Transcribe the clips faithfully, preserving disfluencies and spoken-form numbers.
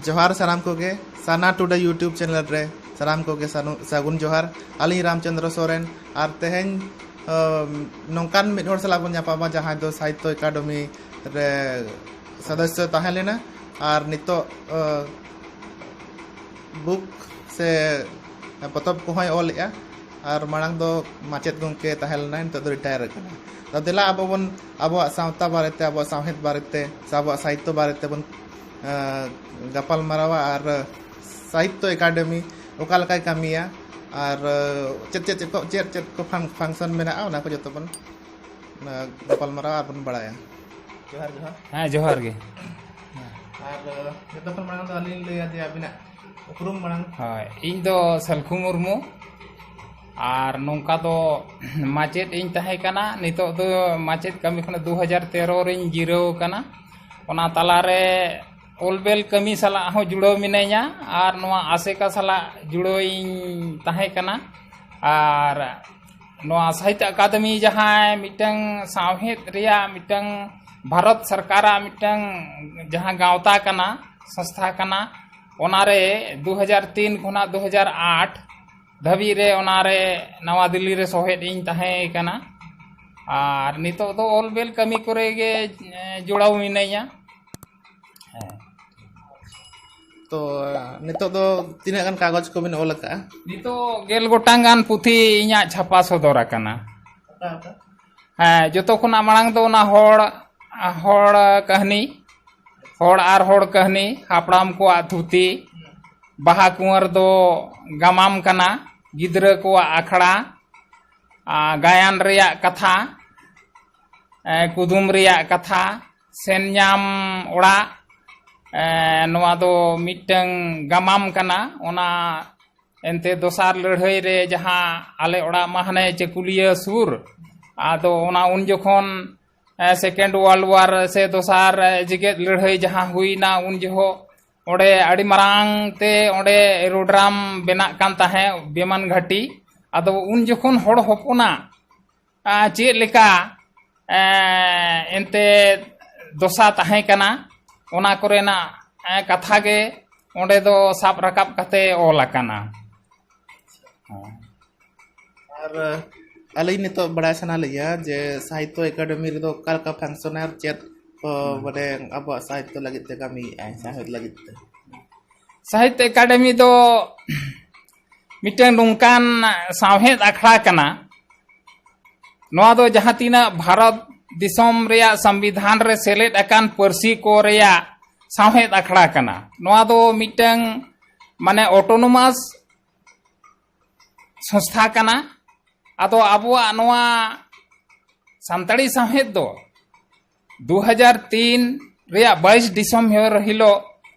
ᱡᱚᱦᱟᱨ ᱥᱟᱱᱟᱢ ᱠᱚᱜᱮ, ᱥᱟᱨᱱᱟ ᱴᱩᱰᱮ YouTube ᱪᱮᱱᱮᱞ ᱨᱮ ᱥᱟᱱᱟᱢ ᱠᱚᱜᱮ ᱥᱟᱹᱱᱩ-, ᱥᱟᱹᱜᱩᱱ ᱡᱚᱦᱟᱨ᱾ ᱟᱹᱞᱤᱧ ᱨᱟᱢᱪᱚᱸᱫᱽᱨᱚ ᱥᱚᱨᱮᱱ, ᱟᱨ ᱛᱮᱦᱮᱧ, ᱟᱢ, ᱱᱚᱝᱠᱟᱱ ᱢᱤᱫ ᱦᱚᱲ ᱥᱟᱞᱟᱜ ᱵᱚᱱ ᱧᱟᱯᱟᱢᱟ, ᱡᱟᱦᱟᱸᱭ ᱫᱚ ᱥᱟᱦᱤᱛᱛᱚ ᱮᱠᱟᱰᱮᱢᱤ ᱨᱮ ᱥᱚᱫᱚᱥᱥᱚ ᱛᱟᱦᱮᱸ ᱞᱮᱱᱟ, ᱟᱨ ᱱᱤᱛᱚᱜ, ᱟᱢ, ᱵᱩᱠ ᱥᱮ ᱯᱚᱛᱚᱵ ᱠᱚᱦᱚᱸᱭ ᱚᱞᱮᱜᱼᱟ, ᱟᱨ ᱢᱟᱲᱟᱝ ᱫᱚ ᱢᱟᱪᱮᱫ ᱜᱚᱢᱠᱮ ᱛᱟᱦᱮᱸ ᱞᱮᱱᱟᱭ, ᱱᱤᱛᱚᱜ ᱫᱚ ᱨᱤᱴᱟᱭᱟᱨ ᱟᱠᱟᱱᱟ᱾ ᱛᱚ ᱫᱮᱞᱟ ᱟᱵᱚ ᱵᱚᱱ ᱟᱵᱚᱣᱟᱜ ᱥᱟᱶᱛᱟ ᱵᱟᱨᱮᱛᱮ, ᱟᱵᱚᱣᱟᱜ ᱥᱟᱶᱦᱮᱫ ᱵᱟᱨᱮᱛᱮ, ᱥᱮ ᱟᱵᱚᱣᱟᱜ ᱥᱟᱦᱤᱛᱛᱚ ᱵᱟᱨᱮ ᱛᱮᱵᱚᱱ, ᱟᱸ, ᱜᱟᱯᱟᱞ ᱢᱟᱨᱟᱣᱟ, ᱟᱨ ᱥᱟᱦᱤᱛᱛᱚ ᱮᱠᱟᱰᱮᱢᱤ ᱚᱠᱟ ᱞᱮᱠᱟᱭ ᱠᱟᱹᱢᱤᱭᱟ, ᱟᱨ, ᱟᱸ, ᱪᱮᱫ ᱪᱮᱫ ᱪᱮᱫ ᱠᱚ, ᱪᱮᱫ ᱪᱮᱫ ᱠᱚ ᱯᱷᱟᱝ-, ᱯᱷᱟᱝᱥᱚᱱ ᱢᱮᱱᱟᱜᱼᱟ, ᱚᱱᱟ ᱠᱚ ᱡᱚᱛᱚ ᱵᱚᱱ, ᱟᱸ, ᱜᱟᱯᱟᱞ ᱢᱟᱨᱟᱣᱟ ᱟᱨ ᱵᱚᱱ ᱵᱟᱲᱟᱭᱟ᱾ ᱡᱚᱦᱟᱨ, ᱡᱚᱦᱟᱨ᱾ ᱦᱮᱸ, ᱡᱚᱦᱟᱨ ᱜᱮ᱾ ᱟᱨ, ᱟᱸ, ᱡᱚᱛᱚ ᱠᱷᱚᱱ ᱢᱟᱲᱟᱝ ᱫᱚ ᱟᱹᱞᱤᱧ ᱞᱤᱧ ᱞᱟᱹᱭᱟ ᱡᱮ ᱟᱹᱵᱤᱱᱟᱜ ᱩᱯᱨᱩᱢ ᱢᱟᱲᱟᱝ᱾ ᱦᱳᱭ, ᱤᱧ ᱫᱚ ᱥᱟᱞᱠᱷᱩ ᱢᱩᱨᱢᱩ, ᱟᱨ ᱱᱚᱝᱠᱟ ᱫᱚ ᱢᱟᱪᱮᱫ ᱤᱧ ᱛᱟᱦᱮᱸ ᱠᱟᱱᱟ᱾ ᱱᱤᱛᱚᱜ ᱫᱚ ᱢᱟᱪᱮᱫ ᱠᱟᱹᱢᱤ ᱠᱷᱚᱱ ᱫᱩ ᱦᱟᱡᱟᱨ ᱛᱮᱨᱚ ᱨᱤᱧ ᱡᱤᱨᱟᱹᱣ ᱠᱟᱱᱟ᱾ ᱚᱱᱟ ᱛᱟᱞᱟᱨᱮ ᱚᱞᱵᱮᱞ ᱠᱟᱹᱢᱤ ᱥᱟᱞᱟᱜ ᱦᱚᱸ ᱡᱩᱲᱟᱹᱣ ᱢᱤᱱᱟᱹᱧᱟ, ᱟᱨ ᱱᱚᱣᱟ ᱟᱥᱮᱠᱟ ᱥᱟᱞᱟᱜ ᱡᱩᱲᱟᱹᱣ ᱤᱧ ᱛᱟᱦᱮᱸ ᱠᱟᱱᱟ᱾ ᱟᱨ ᱱᱚᱣᱟ ᱥᱟᱦᱤᱛᱛᱚ ᱟᱠᱟᱫᱮᱢᱤ ᱡᱟᱦᱟᱸᱭ ᱢᱤᱫᱴᱟᱝ ᱥᱟᱶᱦᱮᱫ ᱨᱮᱭᱟᱜ ᱢᱤᱫᱴᱟᱝ ᱵᱷᱟᱨᱚᱛ ᱥᱚᱨᱠᱟᱨᱟᱜ ᱢᱤᱫᱴᱟᱝ ᱡᱟᱦᱟᱸ ᱜᱟᱶᱛᱟ ᱠᱟᱱᱟ, ᱥᱚᱝᱥᱛᱷᱟ ᱠᱟᱱᱟ, ᱚᱱᱟᱨᱮ ᱫᱩ ᱦᱟᱡᱟᱨ ᱛᱤᱱ ᱠᱷᱚᱱᱟᱜ ᱫᱩ ᱦᱟᱡᱟᱨ ᱟᱴ ᱫᱷᱟᱹᱵᱤᱡ ᱨᱮ ᱚᱱᱟᱨᱮ ᱱᱟᱣᱟ ᱫᱤᱞᱞᱤ ᱨᱮ ᱥᱚᱦᱮᱫ ᱤᱧ ᱛᱟᱦᱮᱸ ᱠᱟᱱᱟ᱾ ᱟᱨ ᱱᱤᱛᱚᱜ ᱫᱚ ᱚᱞ ᱵᱮᱞ ᱠᱟᱹᱢᱤ ᱠᱚᱨᱮ ᱜᱮ, ᱮ, ᱡᱚᱲᱟᱣ ᱢᱤᱱᱟᱹᱧᱟ᱾ ᱦᱮᱸ᱾ ᱛᱚ, ᱱᱤᱛᱚᱜ ᱫᱚ ᱛᱤᱱᱟᱹᱜ ᱜᱟᱱ ᱠᱟᱜᱚᱡᱽ ᱠᱚᱵᱤᱱ ᱚᱞ ᱟᱠᱟᱜᱼᱟ? ᱱᱤᱛᱚᱜ ᱜᱮᱞ ᱜᱚᱴᱟᱝ ᱜᱟᱱ ᱯᱩᱛᱷᱤ ᱤᱧᱟᱹᱜ ᱪᱷᱟᱯᱟ ᱥᱚᱫᱚᱨ ᱟᱠᱟᱱᱟ᱾ ᱚᱠᱟ ᱚᱠᱟ? ᱦᱮᱸ, ᱡᱚᱛᱚ ᱠᱷᱚᱱᱟᱜ ᱢᱟᱲᱟᱝ ᱫᱚ ᱚᱱᱟ ᱦᱚᱲ, ᱦᱚᱲ ᱠᱟᱹᱦᱱᱤ, ᱦᱚᱲ ᱟᱨ ᱦᱚᱲ ᱠᱟᱹᱦᱱᱤ, ᱦᱟᱯᱲᱟᱢ ᱠᱚᱣᱟᱜ ᱛᱷᱩᱛᱤ, ᱵᱟᱦᱟ ᱠᱩᱸᱣᱟᱨ ᱫᱚ ᱜᱟᱢᱟᱢ ᱠᱟᱱᱟ, ᱜᱤᱫᱽᱨᱟᱹ ᱠᱚᱣᱟᱜ ᱟᱠᱷᱲᱟ, ᱟ, ᱜᱟᱭᱟᱱ ᱨᱮᱭᱟᱜ ᱠᱟᱛᱷᱟ, ᱮ, ᱠᱩᱫᱩᱢ ᱨᱮᱭᱟᱜ ᱠᱟᱛᱷᱟ, ᱥᱮᱱ ᱧᱟᱢ ᱚᱲᱟᱜ, ᱮ, ᱱᱚᱣᱟ ᱫᱚ ᱢᱤᱫᱴᱟᱝ ᱜᱟᱢᱟᱢ ᱠᱟᱱᱟ᱾ ᱚᱱᱟ ᱮᱱᱛᱮ ᱫᱚᱥᱟᱨ ᱞᱟᱹᱲᱦᱟᱹᱭ ᱨᱮ ᱡᱟᱦᱟᱸ ᱟᱞᱮ ᱚᱲᱟᱜ ᱢᱟ ᱦᱟᱱᱮ ᱪᱟᱹᱠᱩᱞᱤᱭᱟᱹ ᱥᱩᱨ, ᱟᱫᱚ ᱚᱱᱟ ᱩᱱ ᱡᱚᱠᱷᱚᱱ, ᱮ, Second World War ᱥᱮ ᱫᱚᱥᱟᱨ, ᱮ, ᱡᱮᱜᱮᱛ ᱞᱟᱹᱲᱦᱟᱹᱭ ᱡᱟᱦᱟᱸ ᱦᱩᱭᱱᱟ, ᱩᱱ ᱡᱚᱦᱚᱜ ᱚᱸᱰᱮ ᱟᱹᱰᱤ ᱢᱟᱨᱟᱝ ᱛᱮ ᱚᱸᱰᱮ aerodrome ᱵᱮᱱᱟᱜ ᱠᱟᱱ ᱛᱟᱦᱮᱸᱫ, ᱵᱤᱢᱟᱱ ᱜᱷᱟᱹᱴᱤ᱾ ᱟᱫᱚ ᱩᱱ ᱡᱚᱠᱷᱚᱱ ᱦᱚᱲ ᱦᱚᱯᱚᱱᱟᱜ, ᱟ, ᱪᱮᱫ ᱞᱮᱠᱟ, ᱮ, ᱮᱱᱛᱮ ᱫᱚᱥᱟ ᱛᱟᱦᱮᱸ ᱠᱟᱱᱟ, ᱚᱱᱟ ᱠᱚᱨᱮᱱᱟᱜ ᱠᱟᱛᱷᱟ ᱜᱮ ᱚᱸᱰᱮ ᱫᱚ ᱥᱟᱵ ᱨᱟᱠᱟᱵ ᱠᱟᱛᱮ ᱚᱞ ᱟᱠᱟᱱᱟ᱾ ᱟᱨ ᱟᱹᱞᱤᱧ ᱱᱤᱛᱚᱜ ᱵᱟᱲᱟᱭ ᱥᱟᱱᱟ ᱞᱤᱧᱟ ᱡᱮ ᱥᱟᱦᱤᱛᱛᱚ ᱮᱠᱟᱰᱮᱢᱤ ᱨᱮᱫᱚ ᱚᱠᱟ ᱞᱮᱠᱟ ᱯᱷᱟᱝᱥᱚᱱᱟᱨ ᱪᱮᱫ ᱠᱚ ᱢᱟᱱᱮ ᱟᱵᱚᱣᱟᱜ ᱥᱟᱦᱤᱛᱛᱚ ᱞᱟᱹᱜᱤᱫ ᱛᱮ ᱠᱟᱹᱢᱤᱭᱮᱫᱼᱟᱭ, ᱥᱟᱶᱦᱮᱫ ᱞᱟᱹᱜᱤᱫ ᱛᱮ? ᱥᱟᱦᱤᱛᱛᱚ ᱮᱠᱟᱰᱮᱢᱤ ᱫᱚ ᱢᱤᱫᱴᱟᱝ ᱱᱚᱝᱠᱟᱱ ᱥᱟᱶᱦᱮᱫ ᱟᱠᱷᱲᱟ ᱠᱟᱱᱟ᱾ ᱱᱚᱣᱟ ᱫᱚ ᱡᱟᱦᱟᱸ ᱛᱤᱱᱟᱹᱜ ᱵᱷᱟᱨᱚᱛ ᱫᱤᱥᱚᱢ ᱨᱮᱭᱟᱜ ᱥᱚᱝᱵᱤᱫᱷᱟᱱ ᱨᱮ ᱥᱮᱞᱮᱫ ᱟᱠᱟᱱ ᱯᱟᱹᱨᱥᱤ ᱠᱚ ᱨᱮᱭᱟᱜ ᱥᱟᱶᱦᱮᱫ ᱟᱠᱷᱲᱟ ᱠᱟᱱᱟ᱾ ᱱᱚᱣᱟ ᱫᱚ ᱢᱤᱫᱴᱟᱝ ᱢᱟᱱᱮ ᱚᱴᱳᱱᱳᱢᱟᱥ ᱥᱚᱝᱥᱛᱷᱟ ᱠᱟᱱᱟ᱾ ᱟᱫᱚ ᱟᱵᱚᱣᱟᱜ ᱱᱚᱣᱟ ᱥᱟᱱᱛᱟᱲᱤ ᱥᱟᱶᱦᱮᱫ ᱫᱚ ᱫᱩ ᱦᱟᱡᱟᱨ ᱛᱤᱱ ᱨᱮᱭᱟᱜ ᱵᱟᱭᱤᱥ ᱰᱤᱥᱮᱢᱵᱚᱨ ᱦᱤᱞᱳᱜ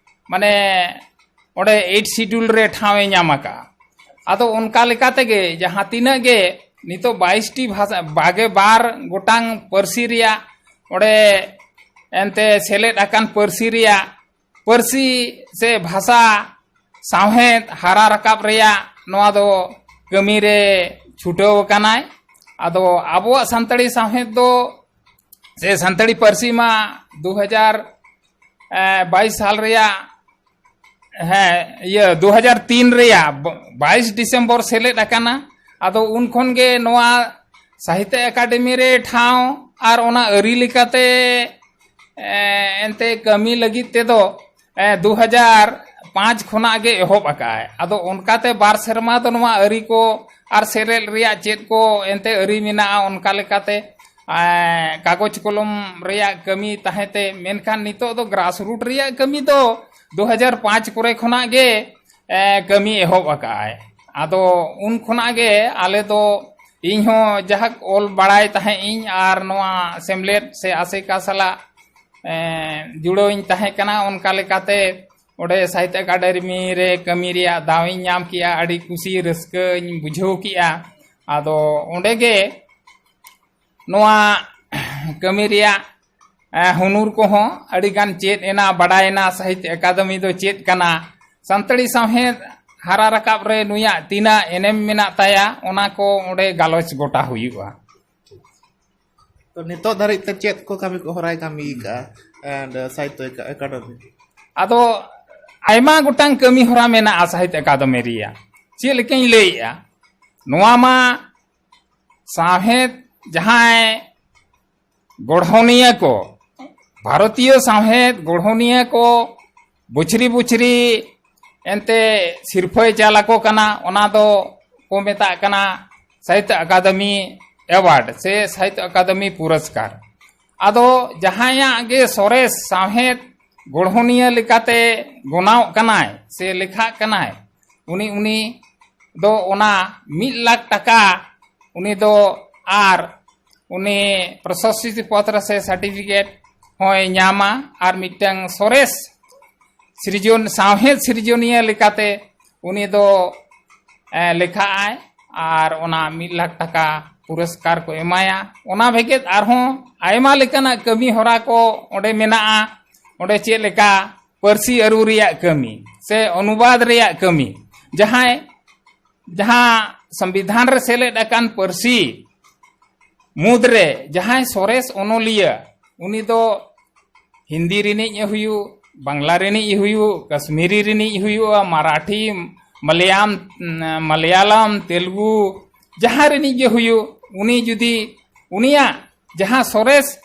ᱢᱟᱱᱮ ᱚᱸᱰᱮ ᱮᱭᱤᱴ ᱥᱤᱰᱩᱞ ᱨᱮ ᱴᱷᱟᱶ ᱮ ᱧᱟᱢ ᱟᱠᱟᱫᱼᱟ᱾ ᱟᱫᱚ ᱚᱱᱠᱟ ᱞᱮᱠᱟ ᱛᱮᱜᱮ ᱡᱟᱦᱟᱸ ᱛᱤᱱᱟᱹᱜ ᱜᱮ ᱱᱤᱛᱚᱜ ᱵᱟᱭᱤᱥ ᱴᱤ ᱵᱷᱟᱥᱟ, ᱵᱟᱜᱮ ᱵᱟᱨ ᱜᱚᱴᱟᱝ ᱯᱟᱹᱨᱥᱤ ᱨᱮᱭᱟᱜ ᱚᱸᱰᱮ ᱮᱱᱛᱮ ᱥᱮᱞᱮᱫ ᱟᱠᱟᱱ ᱯᱟᱹᱨᱥᱤ ᱨᱮᱭᱟᱜ ᱯᱟᱹᱨᱥᱤ ᱥᱮ ᱵᱷᱟᱥᱟ ᱥᱟᱶᱦᱮᱫ ᱦᱟᱨᱟ ᱨᱟᱠᱟᱵ ᱨᱮᱭᱟᱜ ᱱᱚᱣᱟ ᱫᱚ ᱠᱟᱹᱢᱤ ᱨᱮ ᱪᱷᱩᱴᱟᱹᱣ ᱟᱠᱟᱱᱟᱭ᱾ ᱟᱫᱚ ᱟᱵᱚᱣᱟᱜ ᱥᱟᱱᱛᱟᱲᱤ ᱥᱟᱶᱦᱮᱫ ᱫᱚ ᱥᱮ ᱥᱟᱱᱛᱟᱲᱤ ᱯᱟᱹᱨᱥᱤ ᱢᱟ ᱫᱩ ᱦᱟᱡᱟᱨ ᱵᱟᱭᱤᱥ ᱥᱟᱞ ᱨᱮᱭᱟᱜ, ᱦᱮᱸ, ᱤᱭᱟᱹ, ᱫᱩ ᱦᱟᱡᱟᱨ ᱛᱤᱱ ᱨᱮᱭᱟᱜ ᱵᱟᱭᱤᱥ ᱰᱤᱥᱮᱢᱵᱚᱨ ᱥᱮᱞᱮᱫ ᱟᱠᱟᱱᱟ᱾ ᱟᱫᱚ ᱩᱱ ᱠᱷᱚᱱ ᱜᱮ ᱱᱚᱣᱟ ᱥᱟᱦᱤᱛᱛᱚ ᱮᱠᱟᱰᱮᱢᱤ ᱨᱮ ᱴᱷᱟᱶ ᱟᱨ ᱚᱱᱟ ᱟᱹᱨᱤ ᱞᱮᱠᱟᱛᱮ, ᱮ, ᱮᱱᱛᱮ ᱠᱟᱹᱢᱤ ᱞᱟᱹᱜᱤᱫ ᱛᱮᱫᱚ, ᱮ, ᱫᱩ ᱦᱟᱡᱟᱨ ᱯᱟᱸᱪ ᱠᱷᱚᱱᱟᱜ ᱜᱮ ᱮᱦᱚᱵ ᱟᱠᱟᱫᱼᱟᱭ᱾ ᱟᱫᱚ ᱚᱱᱠᱟᱛᱮ ᱵᱟᱨ ᱥᱮᱨᱢᱟ ᱫᱚ ᱱᱚᱣᱟ ᱟᱹᱨᱤ ᱠᱚ ᱟᱨ ᱥᱮᱞᱮᱫ ᱨᱮᱭᱟᱜ ᱪᱮᱫ ᱠᱚ ᱮᱱᱛᱮ ᱟᱹᱨᱤ ᱢᱮᱱᱟᱜᱼᱟ, ᱚᱱᱠᱟ ᱞᱮᱠᱟᱛᱮ, ᱮ, ᱠᱟᱜᱚᱡᱽ ᱠᱚᱞᱚᱢ ᱨᱮᱭᱟᱜ ᱠᱟᱹᱢᱤ ᱛᱟᱦᱮᱸ ᱛᱮ, ᱢᱮᱱᱠᱷᱟᱱ ᱱᱤᱛᱚᱜ ᱫᱚ ᱜᱨᱟᱥ ᱨᱩᱴ ᱨᱮᱭᱟᱜ ᱠᱟᱹᱢᱤ ᱫᱚ ᱫᱩ ᱦᱟᱡᱟᱨ ᱯᱟᱸᱪ ᱠᱚᱨᱮ ᱠᱷᱚᱱᱟᱜ ᱜᱮ, ᱮ, ᱠᱟᱹᱢᱤ ᱮᱦᱚᱵ ᱟᱠᱟᱫᱼᱟᱭ᱾ ᱟᱫᱚ ᱩᱱ ᱠᱷᱚᱱᱟᱜ ᱜᱮ ᱟᱞᱮ ᱫᱚ, ᱤᱧ ᱦᱚᱸ ᱡᱟᱦᱟᱸ ᱚᱞ ᱵᱟᱲᱟᱭ ᱛᱟᱦᱮᱸᱫ ᱤᱧ ᱟᱨ ᱱᱚᱣᱟ ᱥᱮᱢᱞᱮᱫ ᱥᱮ ᱟᱥᱮᱠᱟ ᱥᱟᱞᱟᱜ, ᱮ, ᱡᱩᱲᱟᱹᱣ ᱤᱧ ᱛᱟᱦᱮᱸ ᱠᱟᱱᱟ᱾ ᱚᱱᱠᱟ ᱞᱮᱠᱟᱛᱮ ᱚᱸᱰᱮ ᱥᱟᱦᱤᱛᱛᱚ ᱮᱠᱟᱰᱮᱢᱤ ᱨᱮ ᱠᱟᱹᱢᱤ ᱨᱮᱭᱟᱜ ᱫᱟᱣ ᱤᱧ ᱧᱟᱢ ᱠᱮᱜᱼᱟ᱾ ᱟᱹᱰᱤ ᱠᱩᱥᱤ ᱨᱟᱹᱥᱠᱟᱹᱧ ᱵᱩᱡᱷᱟᱹᱣ ᱠᱮᱜᱼᱟ᱾ ᱟᱫᱚ ᱚᱸᱰᱮ ᱜᱮ ᱱᱚᱣᱟ ᱠᱟᱹᱢᱤ ᱨᱮᱭᱟᱜ, ᱮ, ᱦᱩᱱᱩᱨ ᱠᱚᱦᱚᱸ ᱟᱹᱰᱤ ᱜᱟᱱ ᱪᱮᱫ ᱮᱱᱟ, ᱵᱟᱰᱟᱭ ᱮᱱᱟ, ᱥᱟᱦᱤᱛᱛᱚ ᱮᱠᱟᱰᱮᱢᱤ ᱫᱚ ᱪᱮᱫ ᱠᱟᱱᱟ, ᱥᱟᱱᱛᱟᱲᱤ ᱥᱟᱶᱦᱮᱫ ᱦᱟᱨᱟ ᱨᱟᱠᱟᱵ ᱨᱮ ᱱᱩᱭᱟᱜ ᱛᱤᱱᱟᱹᱜ ᱮᱱᱮᱢ ᱢᱮᱱᱟᱜ ᱛᱟᱭᱟ, ᱚᱱᱟ ᱠᱚ ᱚᱸᱰᱮ ᱜᱟᱞᱚᱪ ᱜᱚᱴᱟ ᱦᱩᱭᱩᱜᱼᱟ᱾ ᱛᱚ ᱱᱤᱛᱚᱜ ᱫᱷᱟᱹᱨᱤᱡ ᱛᱮ ᱪᱮᱫ ᱠᱚ ᱠᱟᱹᱢᱤ ᱠᱚ ᱦᱚᱨᱟᱭ ᱠᱟᱹᱢᱤ ᱟᱠᱟᱫᱼᱟ, and, ᱥᱟᱦᱤᱛᱛᱚ ᱮᱠᱟ-, ᱮᱠᱟᱰᱮᱢᱤ? ᱟᱫᱚ ᱟᱭᱢᱟ ᱜᱚᱴᱟᱝ ᱠᱟᱹᱢᱤ ᱦᱚᱨᱟ ᱢᱮᱱᱟᱜᱼᱟ ᱥᱟᱦᱤᱛ ᱟᱠᱟᱫᱮᱢᱤ ᱨᱮᱭᱟᱜ᱾ ᱪᱮᱫ ᱞᱮᱠᱟᱧ ᱞᱟᱹᱭᱮᱜᱼᱟ, ᱱᱚᱣᱟ ᱢᱟ ᱥᱟᱶᱦᱮᱫ ᱡᱟᱦᱟᱸᱭ ᱜᱚᱲᱦᱚᱱᱤᱭᱟᱹ ᱠᱚ, ᱵᱷᱟᱨᱚᱛᱤᱭᱚ ᱥᱟᱶᱦᱮᱫ ᱜᱚᱲᱦᱚᱱᱤᱭᱟᱹ ᱠᱚ ᱵᱩᱪᱷᱨᱤ ᱵᱩᱪᱷᱨᱤ ᱮᱱᱛᱮ ᱥᱤᱨᱯᱷᱟᱹᱭ ᱪᱟᱞ ᱟᱠᱚ ᱠᱟᱱᱟ, ᱚᱱᱟ ᱫᱚ ᱠᱚ ᱢᱮᱛᱟᱜ ᱠᱟᱱᱟ ᱥᱟᱦᱤᱛᱭᱚ ᱟᱠᱟᱫᱮᱢᱤ ᱮᱣᱟᱨᱰ ᱥᱮ ᱥᱟᱦᱤᱛᱭᱚ ᱟᱠᱟᱫᱮᱢᱤ ᱯᱩᱨᱚᱥᱠᱟᱨ᱾ ᱟᱫᱚ ᱡᱟᱦᱟᱸᱭᱟᱜ ᱜᱮ ᱥᱚᱨᱮᱥ ᱥᱟᱶᱦᱮᱫ ᱜᱚᱲᱦᱚᱱᱤᱭᱟᱹ ᱞᱮᱠᱟᱛᱮ ᱜᱚᱱᱟᱣᱚᱜ ᱠᱟᱱᱟᱭ ᱥᱮ ᱞᱮᱠᱷᱟᱜ ᱠᱟᱱᱟᱭ, ᱩᱱᱤ, ᱩᱱᱤ ᱫᱚ ᱚᱱᱟ ᱢᱤᱫ ᱞᱟᱠᱷ ᱴᱟᱠᱟ ᱩᱱᱤ ᱫᱚ, ᱟᱨ ᱩᱱᱤ ᱯᱨᱚᱥᱚᱥᱤ ᱯᱚᱛᱨᱚ ᱥᱮ ᱥᱟᱨᱴᱤᱯᱷᱤᱠᱮᱴ ᱦᱚᱸᱭ ᱧᱟᱢᱟ, ᱟᱨ ᱢᱤᱫᱴᱟᱝ ᱥᱚᱨᱮᱥ ᱥᱤᱨᱡᱚᱱ, ᱥᱟᱶᱦᱮᱫ ᱥᱤᱨᱡᱚᱱᱤᱭᱟᱹ ᱞᱮᱠᱟᱛᱮ ᱩᱱᱤ ᱫᱚ, ᱮ, ᱞᱮᱠᱷᱟᱜ ᱟᱭ ᱟᱨ ᱚᱱᱟ ᱢᱤᱫ ᱞᱟᱠᱷ ᱴᱟᱠᱟ ᱯᱩᱨᱚᱥᱠᱟᱨ ᱠᱚ ᱮᱢᱟᱭᱟ᱾ ᱚᱱᱟ ᱵᱷᱮᱜᱮᱫ ᱟᱨᱦᱚᱸ ᱟᱭᱢᱟ ᱞᱮᱠᱟᱱᱟᱜ ᱠᱟᱹᱢᱤ ᱦᱚᱨᱟ ᱠᱚ ᱚᱸᱰᱮ ᱢᱮᱱᱟᱜᱼᱟ᱾ ᱚᱸᱰᱮ ᱪᱮᱫ ᱞᱮᱠᱟ ᱯᱟᱹᱨᱥᱤ ᱟᱹᱨᱩ ᱨᱮᱭᱟᱜ ᱠᱟᱹᱢᱤ ᱥᱮ ᱚᱱᱩᱵᱟᱫ ᱨᱮᱭᱟᱜ ᱠᱟᱹᱢᱤ, ᱡᱟᱦᱟᱸᱭ, ᱡᱟᱦᱟᱸ ᱥᱚᱝᱵᱤᱫᱷᱟᱱ ᱨᱮ ᱥᱮᱞᱮᱫ ᱟᱠᱟᱱ ᱯᱟᱹᱨᱥᱤ ᱢᱩᱫᱽᱨᱮ ᱡᱟᱦᱟᱸᱭ ᱥᱚᱨᱮᱥ ᱚᱱᱚᱞᱤᱭᱟᱹ, ᱩᱱᱤ ᱫᱚ ᱦᱤᱱᱫᱤ ᱨᱤᱱᱤᱡ ᱮ ᱦᱩᱭᱩᱜ, ᱵᱟᱝᱞᱟ ᱨᱤᱱᱤᱡ ᱦᱩᱭᱩᱜ, ᱠᱟᱥᱢᱤᱨᱤ ᱨᱤᱱᱤᱡ ᱦᱩᱭᱩᱜᱼᱟ, ᱢᱟᱨᱟᱴᱷᱤ, ᱢᱟᱞᱭᱟᱢ, ᱢᱟᱞᱭᱟᱞᱟᱢ, ᱛᱮᱞᱜᱩ, ᱡᱟᱦᱟᱸ ᱨᱤᱱᱤᱡ ᱜᱮ ᱦᱩᱭᱩᱜ, ᱩᱱᱤ ᱡᱩᱫᱤ ᱩᱱᱤᱭᱟᱜ ᱡᱟᱦᱟᱸ ᱥᱚᱨᱮᱥ,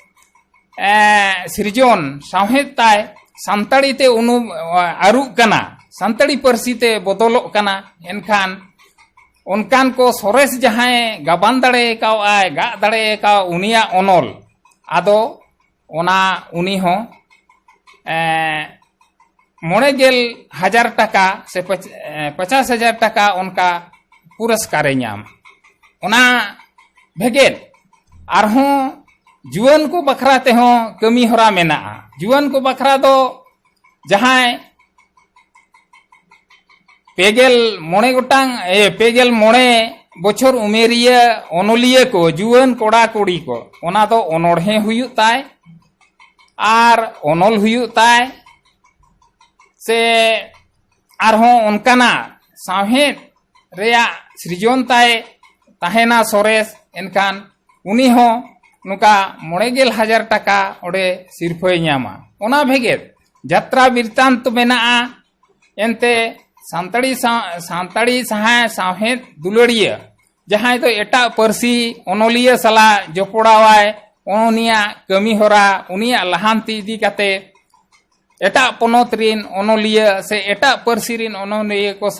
ᱮ, ᱥᱤᱨᱡᱚᱱ ᱥᱟᱶᱦᱮᱫ ᱛᱟᱭ ᱥᱟᱱᱛᱟᱲᱤ ᱛᱮ ᱩᱱᱩᱢ, ᱟᱹᱨᱩᱜ ᱠᱟᱱᱟ, ᱥᱟᱱᱛᱟᱲᱤ ᱯᱟᱹᱨᱥᱤ ᱛᱮ ᱵᱚᱫᱚᱞᱚᱜ ᱠᱟᱱᱟ, ᱮᱱᱠᱷᱟᱱ ᱚᱱᱠᱟᱱ ᱠᱚ ᱥᱚᱨᱮᱥ ᱡᱟᱦᱟᱸᱭ ᱜᱟᱵᱟᱱ ᱫᱟᱲᱮ ᱠᱟᱣᱟᱭ, ᱜᱟᱜ ᱫᱟᱲᱮ ᱠᱟᱣ ᱩᱱᱤᱭᱟᱜ ᱚᱱᱚᱞ, ᱟᱫᱚ ᱚᱱᱟ ᱩᱱᱤ ᱦᱚᱸ, ᱮ, ᱢᱚᱬᱮ ᱜᱮᱞ ᱦᱟᱡᱟᱨ ᱴᱟᱠᱟ ᱥᱮ ᱯᱟᱪ-, ᱮ, ᱯᱚᱪᱟᱥ ᱦᱟᱡᱟᱨ ᱴᱟᱠᱟ ᱚᱱᱠᱟ ᱯᱩᱨᱚᱥᱠᱟᱨᱮ ᱧᱟᱢᱟ᱾ ᱚᱱᱟ ᱵᱷᱮᱜᱮᱫ ᱟᱨᱦᱚᱸ ᱡᱩᱣᱟᱹᱱ ᱠᱚ ᱵᱟᱠᱷᱨᱟ ᱛᱮᱦᱚᱸ ᱠᱟᱹᱢᱤ ᱦᱚᱨᱟ ᱢᱮᱱᱟᱜᱼᱟ᱾ ᱡᱩᱣᱟᱹᱱ ᱠᱚ ᱵᱟᱠᱷᱨᱟ ᱫᱚ ᱡᱟᱦᱟᱸᱭ ᱯᱮ ᱜᱮᱞ ᱢᱚᱬᱮ ᱜᱚᱴᱟᱝ, ᱮ, ᱯᱮ ᱜᱮᱞ ᱢᱚᱬᱮ ᱵᱚᱪᱷᱚᱨ ᱩᱢᱮᱨᱤᱭᱟᱹ ᱚᱱᱚᱞᱤᱭᱟᱹ ᱠᱚ, ᱡᱩᱣᱟᱹᱱ ᱠᱚᱲᱟ ᱠᱩᱲᱤ ᱠᱚ, ᱚᱱᱟ ᱫᱚ ᱚᱱᱚᱬᱦᱮ ᱦᱩᱭᱩᱜ ᱛᱟᱭ ᱟᱨ ᱚᱱᱚᱞ ᱦᱩᱭᱩᱜ ᱛᱟᱭ, ᱥᱮ ᱟᱨᱦᱚᱸ ᱚᱱᱠᱟᱱᱟᱜ ᱥᱟᱶᱦᱮᱫ ᱨᱮᱭᱟᱜ ᱥᱤᱨᱡᱚᱱ ᱛᱟᱭ ᱛᱟᱦᱮᱱᱟ ᱥᱚᱨᱮᱥ, ᱮᱱᱠᱷᱟᱱ ᱩᱱᱤ ᱦᱚᱸ ᱱᱚᱝᱠᱟ ᱢᱚᱬᱮ ᱜᱮᱞ ᱦᱟᱡᱟᱨ ᱴᱟᱠᱟ ᱚᱸᱰᱮ ᱥᱤᱨᱯᱷᱟᱹᱭ ᱧᱟᱢᱟ᱾ ᱚᱱᱟ ᱵᱷᱮᱜᱮᱫ ᱡᱟᱛᱨᱟ ᱵᱤᱨᱛᱟᱱᱛᱚ ᱢᱮᱱᱟᱜᱼᱟ᱾ ᱮᱱᱛᱮ ᱥᱟᱱᱛᱟᱲᱤ ᱥᱟᱶ-, ᱥᱟᱱᱛᱟᱲᱤ ᱥᱟᱦᱟ-, ᱥᱟᱶᱦᱮᱫ ᱫᱩᱞᱟᱹᱲᱤᱭᱟᱹ ᱡᱟᱦᱟᱸᱭ ᱫᱚ ᱮᱴᱟᱜ ᱯᱟᱹᱨᱥᱤ ᱚᱱᱚᱞᱤᱭᱟᱹ ᱥᱟᱞᱟᱜ ᱡᱚᱯᱲᱟᱣᱟᱭ, ᱩᱱᱤᱭᱟᱜ ᱠᱟᱹᱢᱤ ᱦᱚᱨᱟ, ᱩᱱᱤᱭᱟᱜ ᱞᱟᱦᱟᱱᱛᱤ ᱤᱫᱤ ᱠᱟᱛᱮ ᱮᱴᱟᱜ ᱯᱚᱱᱚᱛ ᱨᱤᱱ ᱚᱱᱚᱞᱤᱭᱟᱹ ᱥᱮ ᱮᱴᱟᱜ ᱯᱟᱹᱨᱥᱤ ᱨᱤᱱ ᱚᱱᱚᱞᱤᱭᱟᱹ ᱠᱚ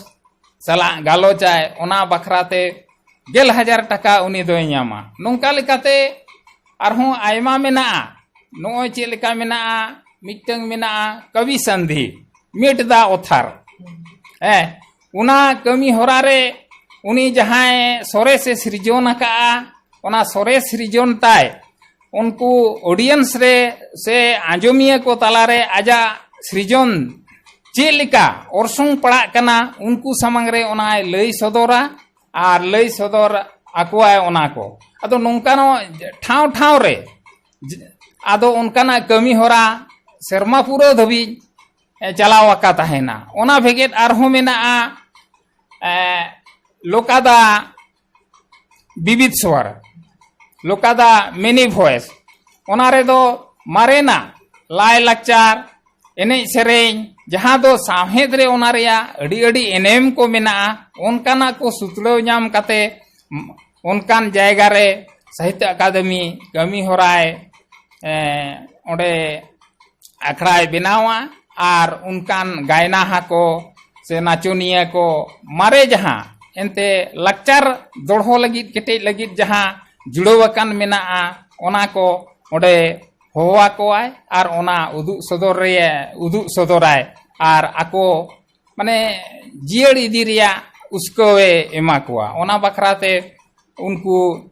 ᱥᱟᱞᱟᱜ ᱜᱟᱞᱚᱪᱟᱭ, ᱚᱱᱟ ᱵᱟᱠᱷᱨᱟ ᱛᱮ ᱜᱮᱞ ᱦᱟᱡᱟᱨ ᱴᱟᱠᱟ ᱩᱱᱤ ᱫᱚᱭ ᱧᱟᱢᱟ᱾ ᱱᱚᱝᱠᱟ ᱞᱮᱠᱟᱛᱮ ᱟᱨᱦᱚᱸ ᱟᱭᱢᱟ ᱢᱮᱱᱟᱜᱼᱟ᱾ ᱱᱚᱜᱼᱚᱭ ᱪᱮᱫ ᱞᱮᱠᱟ ᱢᱮᱱᱟᱜᱼᱟ, ᱢᱤᱫᱴᱟᱝ ᱢᱮᱱᱟᱜᱼᱟ ᱠᱟᱵᱤ ᱥᱟᱱᱫᱷᱤ, ᱢᱮᱫ ᱫᱟᱜ ᱚᱛᱷᱟᱨ᱾ ᱦᱮᱸ, ᱚᱱᱟ ᱠᱟᱹᱢᱤ ᱦᱚᱨᱟ ᱨᱮ ᱩᱱᱤ ᱡᱟᱦᱟᱸᱭ ᱥᱚᱨᱮᱥᱮ ᱥᱤᱨᱡᱚᱱ ᱟᱠᱟᱫᱼᱟ, ᱚᱱᱟ ᱥᱚᱨᱮᱥ ᱥᱤᱨᱡᱚᱱ ᱛᱟᱭ ᱩᱱᱠᱩ audience ᱨᱮ ᱥᱮ ᱟᱸᱡᱚᱢᱤᱭᱟᱹ ᱠᱚ ᱛᱟᱞᱟᱨᱮ ᱟᱡᱟᱜ ᱥᱤᱨᱡᱚᱱ ᱪᱮᱫ ᱞᱮᱠᱟ ᱚᱨᱥᱚᱝ ᱯᱟᱲᱟᱜ ᱠᱟᱱᱟ, ᱩᱱᱠᱩ ᱥᱟᱢᱟᱝ ᱨᱮ ᱚᱱᱟᱭ ᱞᱟᱹᱭ ᱥᱚᱫᱚᱨᱟ ᱟᱨ ᱞᱟᱹᱭ ᱥᱚᱫᱚᱨ ᱟᱠᱚᱣᱟᱭ ᱚᱱᱟ ᱠᱚ᱾ ᱟᱫᱚ ᱱᱚᱝᱠᱟᱱᱚᱜ ᱴᱷᱟᱶ ᱴᱷᱟᱶ ᱨᱮ ᱡ-, ᱟᱫᱚ ᱚᱱᱠᱟᱱᱟᱜ ᱠᱟᱹᱢᱤ ᱦᱚᱨᱟ ᱥᱮᱨᱢᱟ ᱯᱩᱨᱟᱹᱣ ᱫᱷᱟᱹᱵᱤᱡ, ᱮ, ᱪᱟᱞᱟᱣ ᱟᱠᱟ ᱛᱟᱦᱮᱱᱟ᱾ ᱚᱱᱟ ᱵᱷᱮᱜᱮᱫ ᱟᱨᱦᱚᱸ ᱢᱮᱱᱟᱜᱼᱟ, ᱮ, ᱞᱳᱠᱟᱫᱟ ᱵᱤᱵᱤᱫ ᱥᱣᱟᱨ, ᱞᱳᱠᱟᱫᱟ many voice᱾ ᱚᱱᱟ ᱨᱮᱫᱚ ᱢᱟᱨᱮᱱᱟᱜ ᱞᱟᱭᱼᱞᱟᱠᱪᱟᱨ, ᱮᱱᱮᱡ ᱥᱮᱨᱮᱧ, ᱡᱟᱦᱟᱸ ᱫᱚ ᱥᱟᱶᱦᱮᱫ ᱨᱮ ᱚᱱᱟ ᱨᱮᱭᱟᱜ ᱟᱹᱰᱤ ᱟᱹᱰᱤ ᱮᱱᱮᱢ ᱠᱚ ᱢᱮᱱᱟᱜᱼᱟ, ᱚᱱᱠᱟᱱᱟᱜ ᱠᱚ ᱥᱩᱛᱲᱟᱹᱣ ᱧᱟᱢ ᱠᱟᱛᱮ ᱚᱱᱠᱟᱱ ᱡᱟᱭᱜᱟ ᱨᱮ ᱥᱟᱦᱤᱛᱛᱚ ᱟᱠᱟᱫᱮᱢᱤ ᱠᱟᱹᱢᱤ ᱦᱚᱨᱟᱭ, ᱮ, ᱚᱸᱰᱮ ᱟᱠᱷᱲᱟᱭ ᱵᱮᱱᱟᱣᱟ ᱟᱨ ᱚᱱᱠᱟᱱ ᱜᱟᱭᱱᱟᱦᱟ ᱠᱚ ᱥᱮ ᱱᱟᱪᱚᱱᱤᱭᱟᱹ ᱠᱚ ᱢᱟᱨᱮ ᱡᱟᱦᱟᱸ ᱮᱱᱛᱮ ᱞᱟᱠᱪᱟᱨ ᱫᱚᱲᱦᱚ ᱞᱟᱹᱜᱤᱫ, ᱠᱮᱴᱮᱡ ᱞᱟᱹᱜᱤᱫ ᱡᱟᱦᱟᱸ ᱡᱩᱲᱟᱹᱣ ᱟᱠᱟᱱ ᱢᱮᱱᱟᱜᱼᱟ, ᱚᱱᱟ ᱠᱚ ᱚᱸᱰᱮ ᱦᱚᱦᱚ ᱟᱠᱚᱣᱟᱭ ᱟᱨ ᱚᱱᱟ ᱩᱫᱩᱜ ᱥᱚᱫᱚᱨ ᱨᱮ, ᱩᱫᱩᱜ ᱥᱚᱫᱚᱨᱟᱭ ᱟᱨ ᱟᱠᱚ ᱢᱟᱱᱮ ᱡᱤᱭᱟᱹᱲ ᱤᱫᱤ ᱨᱮᱭᱟᱜ ᱩᱥᱠᱟᱹᱣᱮ ᱮᱢᱟ ᱠᱚᱣᱟ᱾ ᱚᱱᱟ ᱵᱟᱠᱷᱨᱟ ᱛᱮ ᱩᱱᱠᱩ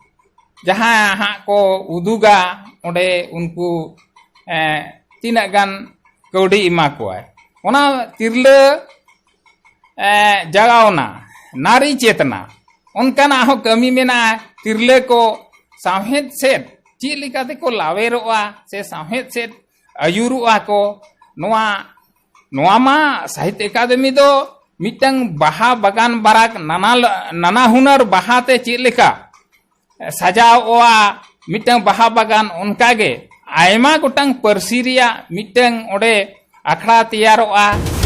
ᱡᱟᱦᱟᱸ ᱦᱟᱸᱜ ᱠᱚ ᱩᱫᱩᱜᱟ, ᱚᱸᱰᱮ ᱩᱱᱠᱩ, ᱮ, ᱛᱤᱱᱟᱹᱜ ᱜᱟᱱ ᱠᱟᱹᱣᱰᱤ ᱮᱢᱟ ᱠᱚᱣᱟᱭ᱾ ᱚᱱᱟ ᱛᱤᱨᱞᱟᱹ, ᱮ, ᱡᱟᱜᱟᱣᱱᱟ, ᱱᱟᱨᱤ ᱪᱮᱛᱱᱟ, ᱚᱱᱠᱟᱱᱟᱜ ᱦᱚᱸ ᱠᱟᱹᱢᱤ ᱢᱮᱱᱟᱜᱼᱟ᱾ ᱛᱤᱨᱞᱟᱹ ᱠᱚ ᱥᱟᱶᱦᱮᱫ ᱥᱮᱫ ᱪᱮᱫ ᱞᱮᱠᱟ ᱛᱮᱠᱚ ᱞᱟᱣᱮᱨᱚᱜᱼᱟ ᱥᱮ ᱥᱟᱶᱦᱮᱫ ᱥᱮᱫ ᱟᱹᱭᱩᱨᱚᱜᱼᱟ ᱠᱚ, ᱱᱚᱣᱟ, ᱱᱚᱣᱟ ᱢᱟ ᱥᱟᱦᱤᱛᱛᱚ ᱮᱠᱟᱰᱮᱢᱤ ᱫᱚ ᱢᱤᱫᱴᱟᱝ ᱵᱟᱦᱟ ᱵᱟᱜᱟᱱ ᱵᱟᱨᱟᱠ ᱱᱟᱱᱟ, ᱱᱟᱱᱟ ᱦᱩᱱᱟᱹᱨ ᱵᱟᱦᱟ ᱛᱮ ᱪᱮᱫ ᱞᱮᱠᱟ ᱥᱟᱡᱟᱣᱚᱜᱼᱟ ᱢᱤᱫᱴᱟᱝ ᱵᱟᱦᱟ ᱵᱟᱜᱟᱱ, ᱚᱱᱠᱟᱜᱮ ᱟᱭᱢᱟ ᱜᱚᱴᱟᱝ ᱯᱟᱹᱨᱥᱤ ᱨᱮᱭᱟᱜ ᱢᱤᱫᱴᱟᱝ ᱚᱸᱰᱮ ᱟᱠᱷᱲᱟ ᱛᱮᱭᱟᱨᱚᱜᱼᱟ᱾